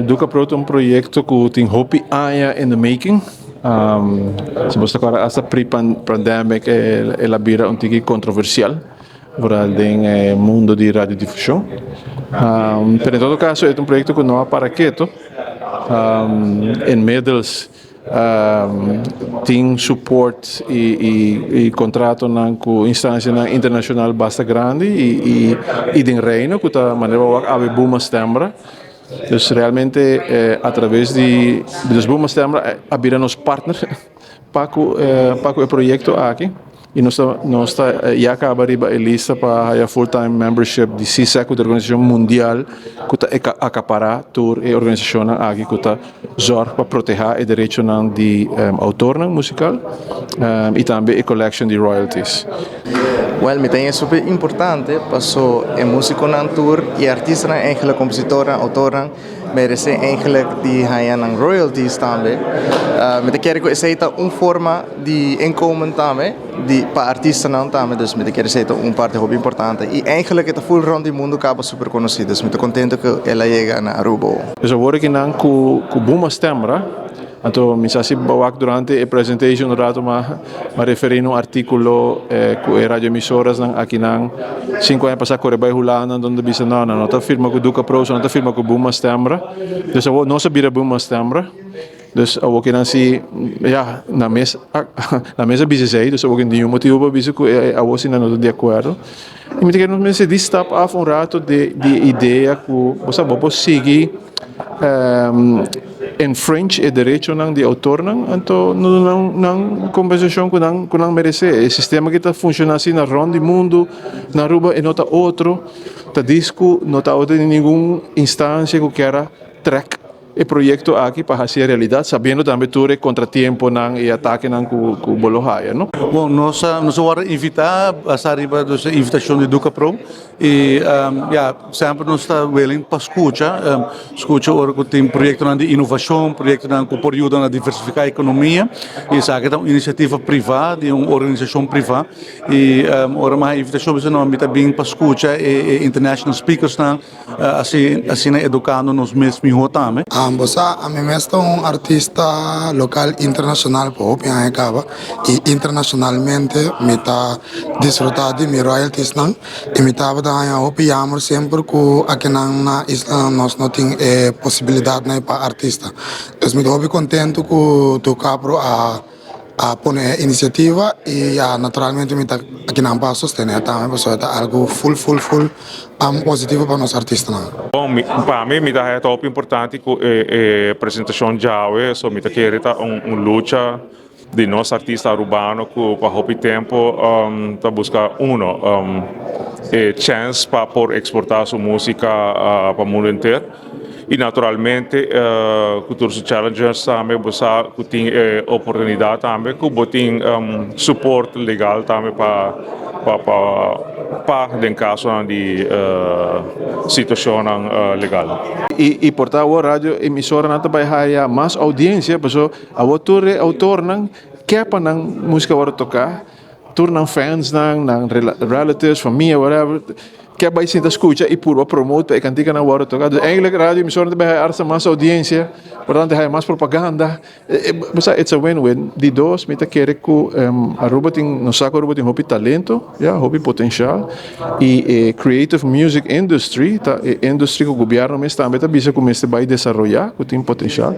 Ducapro ta un proyecto cu tin hopi aña in the making. Si bo ta acorda, hasta pre-pandemic el a bira un tiki controversial, vooral den e mundo di radiodifusion. Pero en todo caso, e ta un proyecto cu no a para keto. Inmiddels tin support y contratonan cu instancianan internacional basta grandi y den Reino cu ta manera bo wak awe Buma Stembra. Dus realmente a traves di, dus Buma Stembra a bira nos partner pa cu e proyecto aki. Y nos ta ya caba riba e lista pa haya full-time membership di CISAC, cu ta organisacion mundial cu ta acapara tur e organisacionnan aki cu ta zorg pa proteha e derechonan di autornan musical y tambe e collection di royalties. Well, mi ta haya super importante, paso e musiconan tur y artistanan eigenlijk, compositornan, autornan, merece eigenlijk di haya nan royalties tambe. Mi ta kere cu esey ta un forma di inkomen tambe, di pa artistanan tambe, dus mi ta kere esey ta un parti hopi importante. Y eigenlijk e ta full rond di mundo caba super conoci, dus mi ta contento cu el a yega na Aruba. Dus awor cu nan cu Buma Stembra, anto mi sa si bo a wak durante e presentation un rato m'a referi un articulo cu e radioemisoranan aki nan 5 aña pasa a core bay Hulanda, unda bisa no, no, no ta firma cu Ducapro, no ta firma cu Buma Stembra. Dus awor nos a bira Buma Stembra. Dus awor cu nan si ja, na mes a bisa esey, dus awor ningun motibo pa bisa cu awor si nan no ta di acuerdo. Y mi ta kere nos mester di stap af un rato di idea cu bo sa bo por sigui infringe e derechonan di autornan, anto no nan nan compensacion cu nan merece. E sistema cu ta funciona asina na rond di mundo, na Aruba e no ta otro, ta disco no ta otro ningun instancia cu kier trek e proyecto aki pa haci realidad, sabiendo tambe tur e contratiemponan y atakenan cu bo lo haya, no? Bom, nós agora invitar a arriba dus invitação de Ducapro e ja, semper nos ta willing pa scucha ora cu tin proyecto di inovacion, proyecto cu por yuda na diversifica e economia, y esaki ta un iniciativa priva, di un organisacion priva, y ora m'a invitacion, no, mi tambe pa scucha e international speakers nan, asina educando nos mes miho tambe. Bo sa, ami mes ta un artista local internacional pa hopi aña caba y internacionalmente mi ta disfruta di mi royalties nan y mi tabata haña hopi jammer semper cu akinan na isla nos no tin e posibilidad nan pa artista. Dus mi ta hopi contento cu Ducapro a pone iniciativa y ja, naturalmente mi ta akinan pa sostene tambe, pasobra ta algo full full full positivo pa nos artistanan. Bom, pa mi, mi ta hopi importante cu e presentacion djawe, so mi ta kere ta un lucha di nos artista arubano cu pa hopi tempo ta busca uno e chance pa por exporta su musica pa mundo entero. Y naturalmente cu tur su challenges tambe, bo sa cu tin e oportunidad tambe cu bo tin support legal tambe pa den caso di situacion legal. Y por ta awor radio emisoranan ta bay haya mas audiencia, paso awor tur e autornan kier pa nan musica wordo toca, tur nan fans nan, nan relatives, famia, whatever, kier bay sinta scucha y purba promote e canticanan wordo toca. Dus eigenlijk radio emisoranan ta bay haya hasta mas audiencia, por tanto haya mas propaganda. O it's a win-win. Di dos, mi ta kere cu Aruba tin, nos sa cu Aruba tin hopi talento, ja, hopi potencial. Y e creative music industry ta e industry cu gobierno mes tambe ta bisa cu mester bay desaroya, cu tin potencial.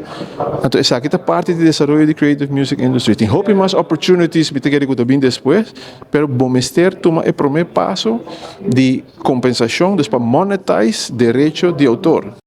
Anto esaki ta parti di desaroyo di creative music industry. Tin hopi mas opportunities, mi ta kere cu ta bin despues, pero bo mester tuma e prome paso di compensacion, dus pa monetize derecho di autor.